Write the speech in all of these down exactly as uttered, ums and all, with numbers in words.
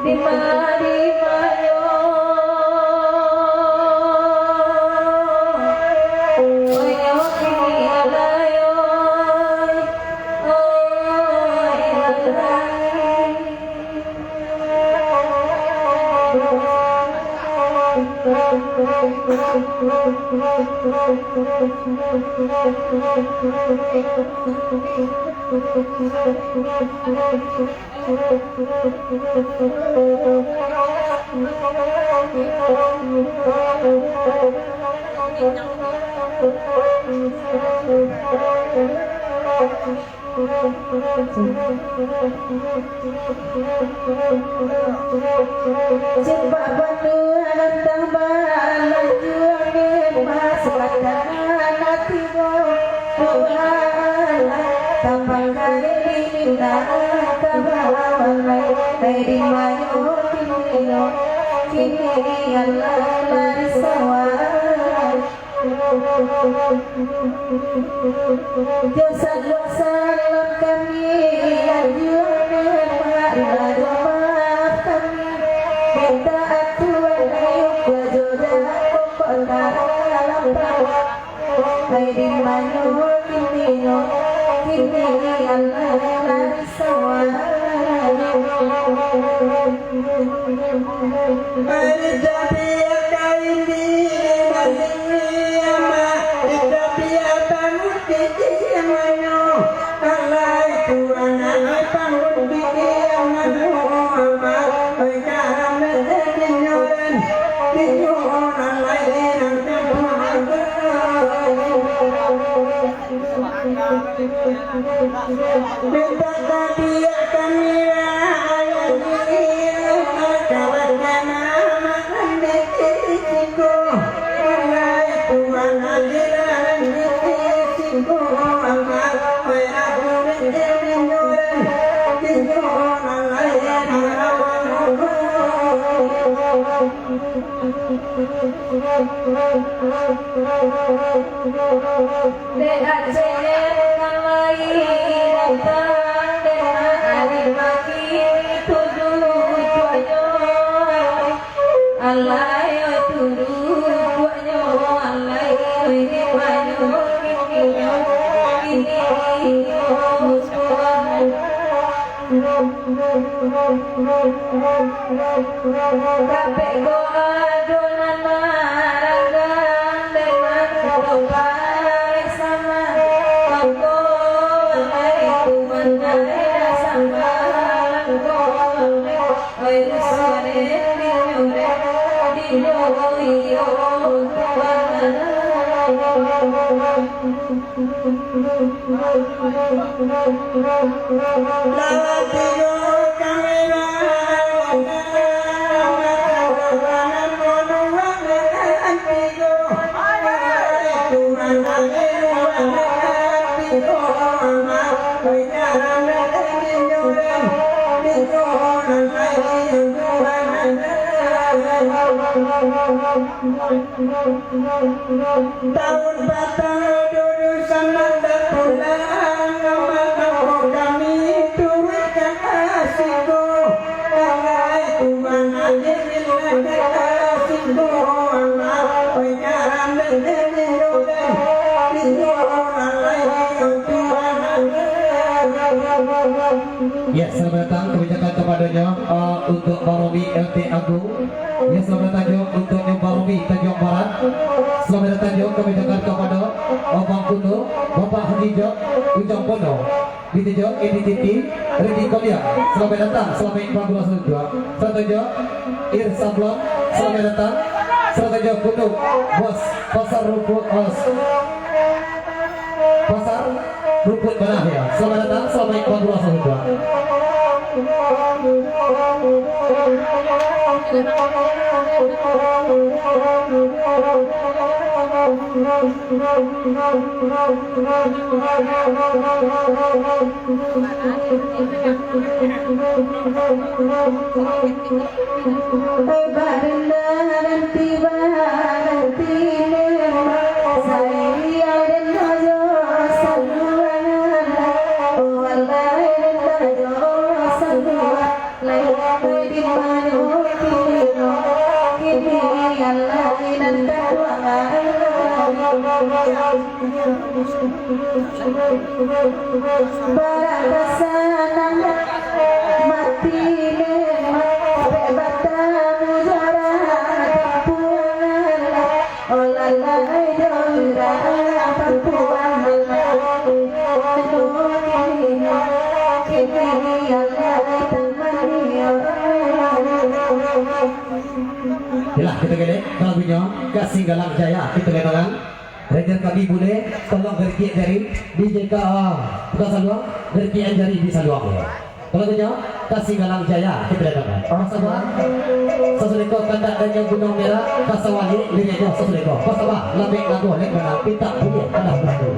Dima-dima yo, oyo kini alayo, oyo alayo. Cepak banua datang balanjuang, mas kadang ati bawa pulang. Tapangkai di minda ka bawah lai, lai di mayo kini yo, kini alah lari sawah. Jo salam-salam kami, anjuran maaf, lado maaf kami. Minta ampun, ayo kuajo dah pokok dalam pawa. Ai di mano kini yo, kini alah lari sawah. Mari tabiak kain di mari ama, tabiak bangun di mano, alai Tuhan alai bangun di mano ama, oi karam di nyoran, di nyoran alai nang tempo. Mintak tabiak kami lah, kawan-kawan makan di siko. Alai Tuhan adilan di siko, amat merah kuning di nyoran, di nyoran alai. Dek Aceh nan lai datang, dek ari pagi tujuh tuanyo. Alai tujuh tuanyo, alai di mano kini yo, kini yo tuanyo. Kapek ko ado nan maranggang, dek mano do pareh sama. Mangko, mangko, mangko, mangko, mangko, oi, rusuah dek dinyo, dek dinyo, iyo, Tuhan. Lah tigo kamera, Tahun patang dudu samandak pulang, mangko kami turuikkan asiko. Agai Tuhan, agiah bilang asiko, anak panyaran dan Tuhan. Ya, selamat datang, kami ucapkan kepadanya, eh, untuk Bang Robi L T Agung. Ya, selamat datang juga untuk Bang Robi Tanjung Barat. Selamat datang juga kami ucapkan kepada Abang Kuno, Bapak Haji Jok, Ujang Pono. Di Tijok, Edi Titi, Redi Koliang. Selamat datang, selamat berpuasa juga. Selamat datang juga, Ir Sablon, selamat datang. Selamat datang juga, Kuno, Bos, Pasar Rumput, Bos. Pasar Rumput Banah, ya. Selamat datang, selamat berpuasa juga. Barang basanang mati lemak, dek batamu jarang pulang. Olah lai jorang papuang malam, anu kini, kini yang lai tamani orang. Yalah, kita gelek, kalau punya, Kasih Galang Jaya, kita gelek. Raja kami bule, tolong garikian jari di J K A, bukan saluang, garikian jari di saluang. Kalau punya, Kasih Galang Jaya, kita gelek. Orang sabar, sasudah ko kandak dan yang gunung merah, kasawali, liriknya sasudah ko. Pas sabar, lambek lagu, lek menang, pintak bunyi, ada bunyi.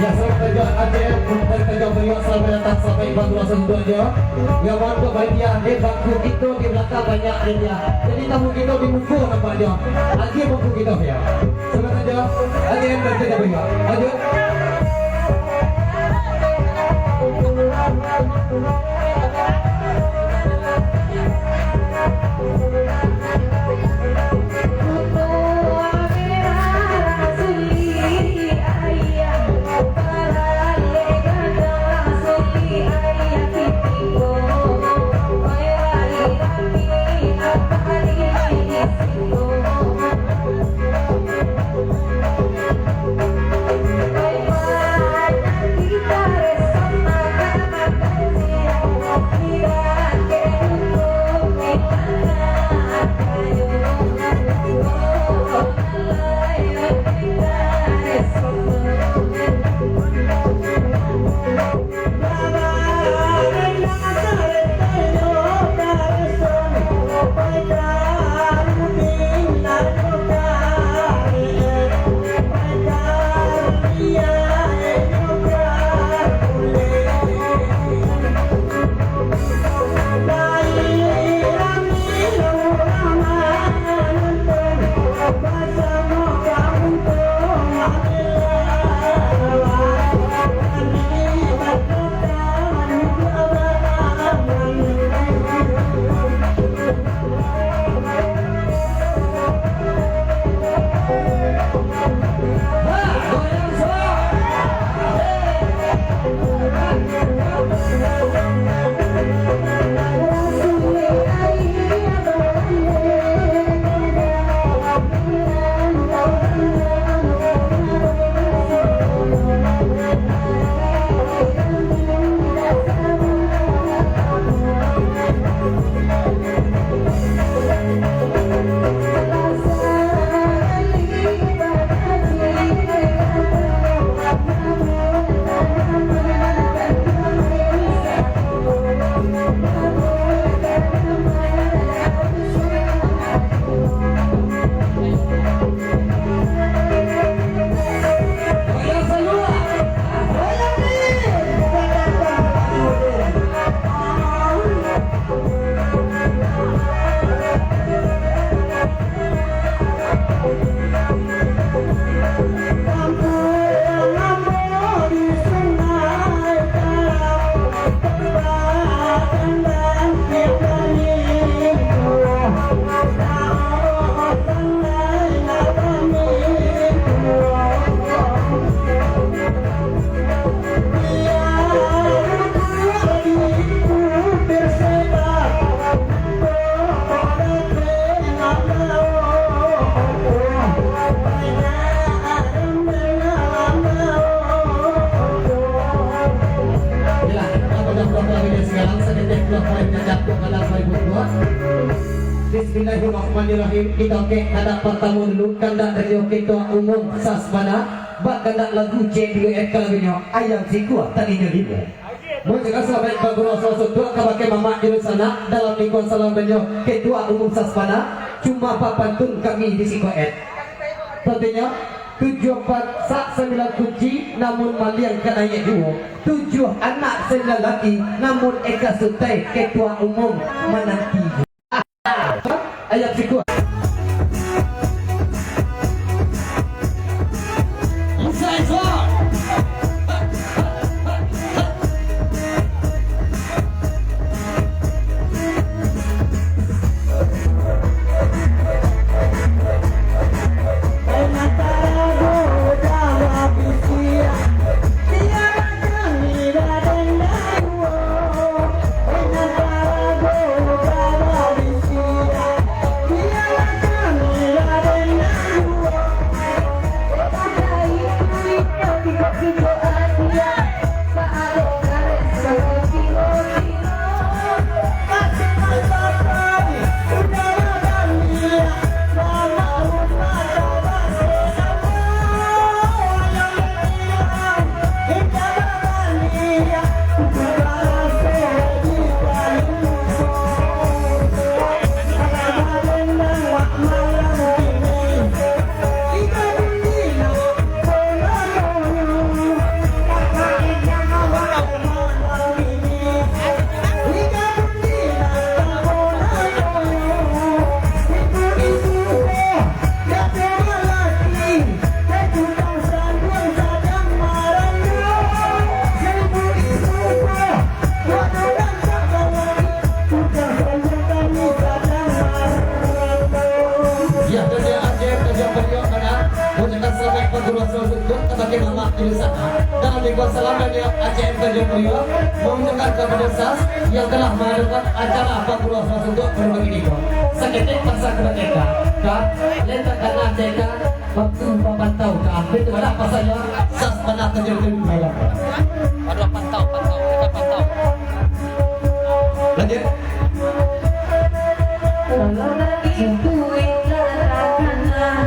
Ya, selamat datang, Aceh. Selamat datang, selamat datang, selamat datang, selamat datang. Ya, mohon untuk panitia, di bangku kita di belakang banyak panitia. Jadi, tamu kita di muka nampak dia. Lagi bangku kita, ya. Selamat datang, Aceh, dan kita beri. Lanjut. Bismillahirrahmanirrahim. Kito kek kandak partamo dulu, kandak dari Ketua Umum Sasbana, bak kandak lagu C dua F ka lagunyo Ayam Sikua Talinyo Limo. Mengucapkan salamaik baguru suatu kabake mamak di sana dalam lingkuang salam banyo Ketua Umum Sasbana, cuma bapantun kami di siko et. Tantunyo, tujuah pasak sambilan kunci, namun maliang ka naiak juo. Tujuah anak sambilan laki, namun eka sutai Ketua Umum mananti. Ayam Sikua. Ya, dari Aceh Tanjung Priok, mana? Mengucapkan selamat berguru suatu kabake mamak di sana. Dan di salam dari Aceh Tanjung Priok, mengucapkan kepada sas yang telah mengadakan acara berguru suatu untuk berbagi info. Saketek pasang kepada kita, dan letakkan Aceh Waktu bapantau ka, betul lah pasalnyo, sas bana tajadi dalam. Aduh, pantau, pantau, kita pantau. Lanjut. Kalau lagi duit lah takana,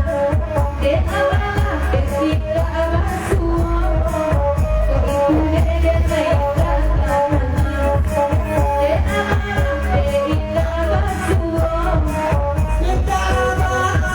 dek amanah, dek tidak basuo. Kok itu dek, dek, dek, takana. Dek amanah, dek tidak basuo. Kita baa.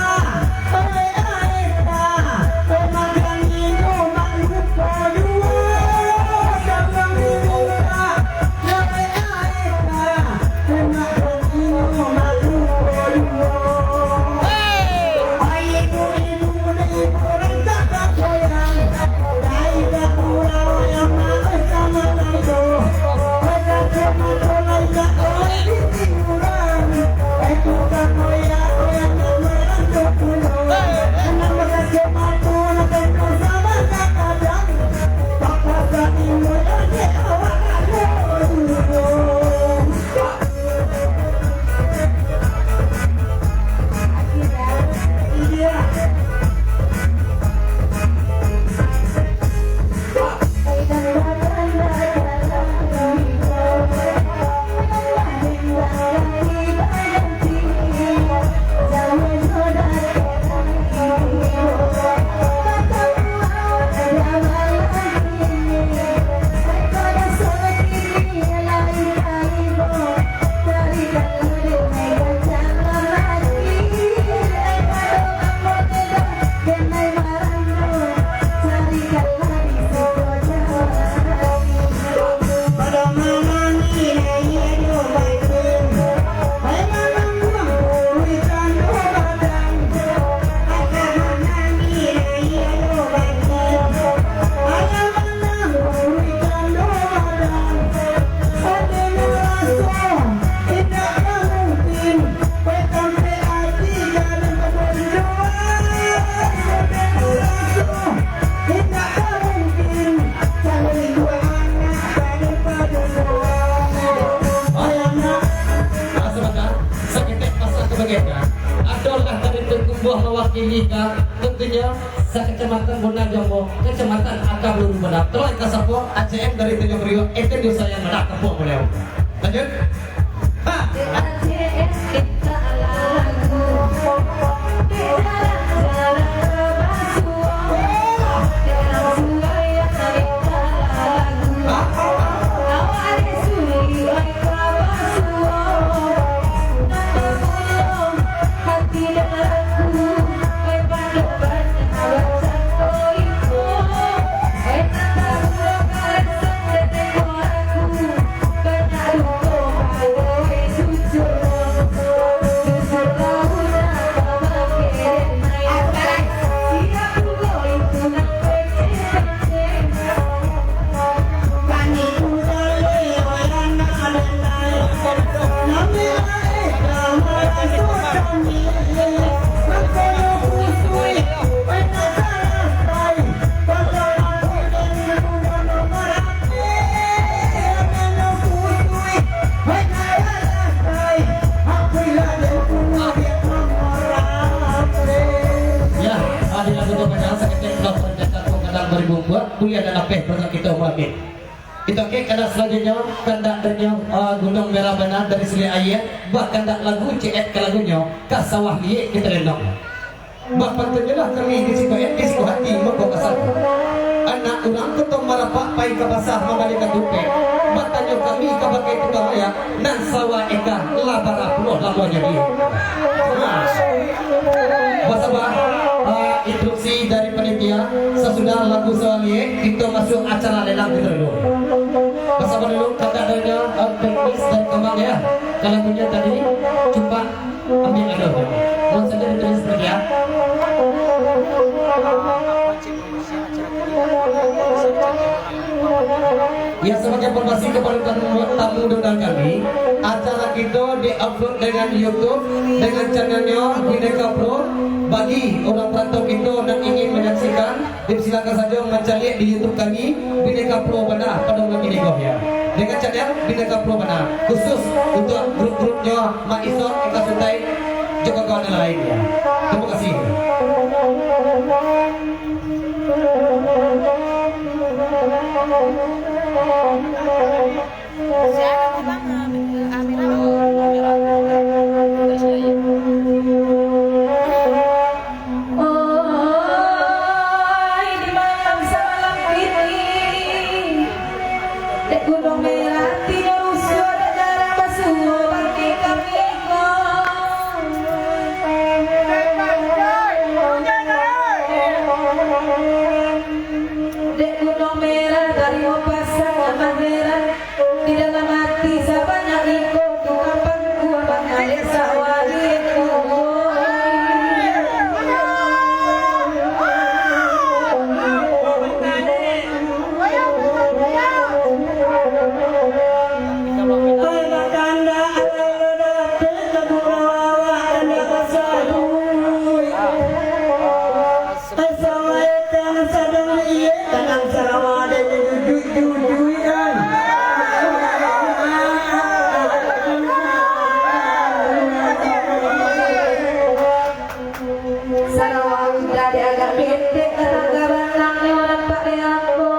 Saketek pasang ka bagian ka. Adolah tadi tatumbuah mawakili ka, tantunyo sakacamatan Bonang Jombo, kacamatan Aka Peluru Padang. Tolong ka sapo, A C M dari Tanjung Priok, Eten Josayang, Madak Kapuang Mulia. Lanjut. Ha. A C M kita lah. Kuliah nan lapeh, Tuan Kito Muhammad. Kito ke kandak salanjuiknyo, kandak dari nyo, ah, Gunuang Merah bana dari Siliak Aia, bakandak lagu ciek ka lagunyo, ka sawah liek kito lendong. Bapantunnyolah kami di siko ati, di siko ati, mako kasar. Anak urang Koto Marapak pai ka pasar mambali katupek, batanyo kami kabake tukang aia, nan sawah eka lah bara puluah lamonyo di. Nah, basabab, ah, instruksi dari panitia, sasudah lagu sawah liek, kito masuak acara lelang kito dulu. Basabab dulu, kandak dari nyo, ah, teknis dari Kambang, ya. Kalau punyo tadi, cupak ambiak ado. Mau saja ditulis panitia. Ya, sabagai informasi kapado tamu, tamu undangan kami, acara kito di-upload dengan YouTube, dengan channelnyo Bhinneka Pro. Bagi urang parantau kito nan ingin manyaksikan, dipersilakan sajo mancaliak di YouTube kami, Bhinneka Pro bana pado malam kini ko, ya. Dengan channel Bhinneka Pro bana, khusus untuak grup-grupnyo Mak Isor, Eka Sutai, jo kawan-kawan nan lain, ya. Terima kasih. Oi, di malam samalam kini, dek Gunuang Merah tinyo rusuah, dek jarang basuo bangkek kami ko. Dek Gunuang Merah tarimo pasan nan maheran, di dalam ati sabanyak iko tukang pangkuah, banyak dek sawah liek ko. Assalamualaikum, sadang iye, tangan sarawa dek jujuik-jujuikan. Sarawa udah dek agak pendek, tatangga batang nyo nampak dek ambo.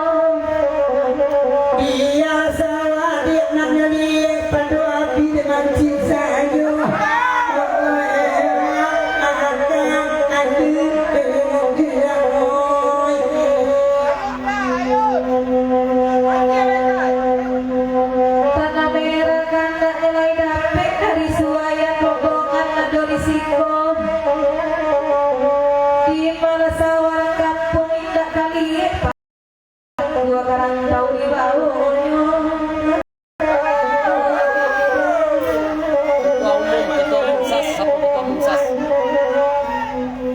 Biaso awak dek nak nyeliek pado api dek mancik sajo. Tanah Merah kandak nyo lai dapek dari suayan rombongan ado di siko. Di malah sawah kampuang indak kaliek. Dua karantau di bawonyo. Ketua umum, ketua umum sas, satu ketua umum sas.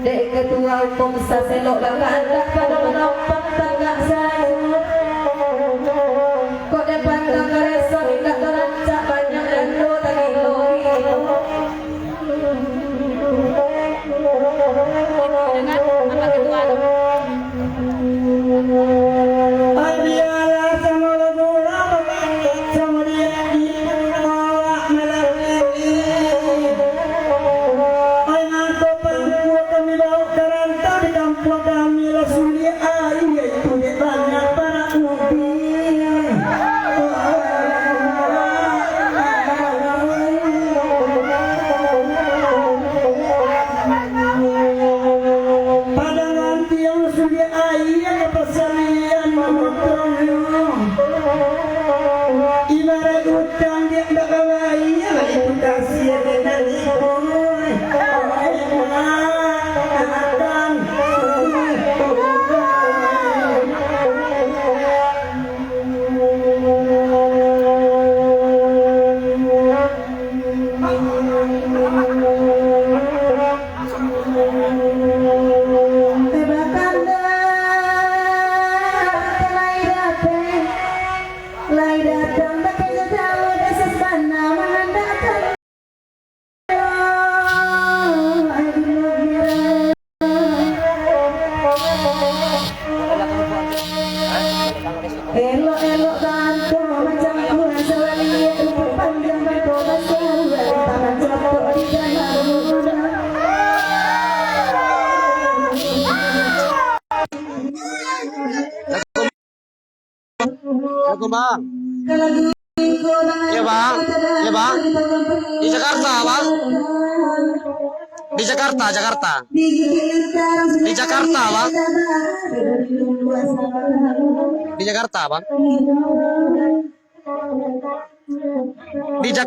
Dek ketua umum sas elok bakandak pado manompang tagak sajo. Kok dek pantang kareso indak tarancak banyak dando tagilo-gilo. Dengan apa ketua tu? Bialah samo lagu urang, samo dia di awak malam ini. Ai mangko pangkua kami baok ka rantau di kampuang kami lah suliak aia itu dek banyak. Assalamualaikum, Bang. Iya, Bang. Iya, Bang. Di Jakarta, Bang. Di Jakarta, Jakarta. Di Jakarta, Bang. Di Jakarta, Bang. Di Jakarta.